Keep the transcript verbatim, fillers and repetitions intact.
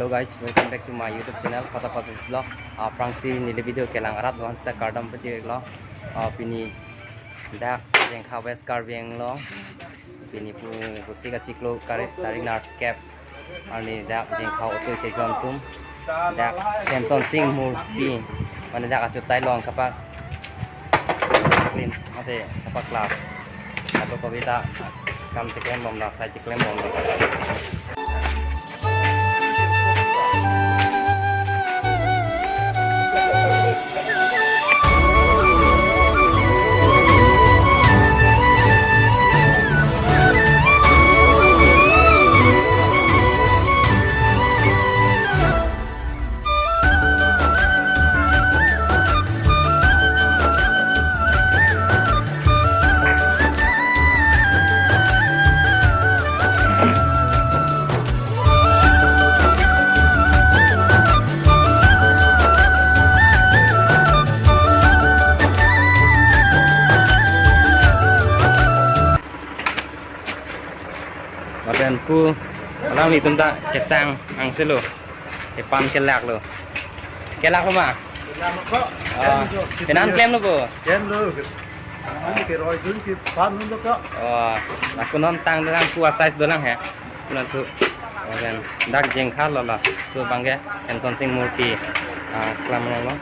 Guys, welcome back to my YouTube channel, Fatafat Vlog. Ah, aphrangsi neli video kelang arat lo-an seta kardom pajirlo. Ah, pini dak Jengkha, West Karbi Anglong. Pini pu pusi kachiklo kare tarik nerkep arni dak Jengkha otoi session atum dak Semson Sing Murty, mane dak achutai along kapak clean, mate kapaklap. Ato kobita kam cheklem bomlo, sai cheklem bomlo. Lapen pu alanglitum ta kesang angse lo. Kepan kelak lo. Kelak lo ma? Kelak lo kok. Ah, kenan klem lo bo? Klem lo. Ani keroi dun kepan lo kok. Oh, laku non tang dolang, pu a-size dolang he. Lapu non tu. Lapen dak Jengkha lo la. So abangke Semson Sing Murty, ah, klam lo lo.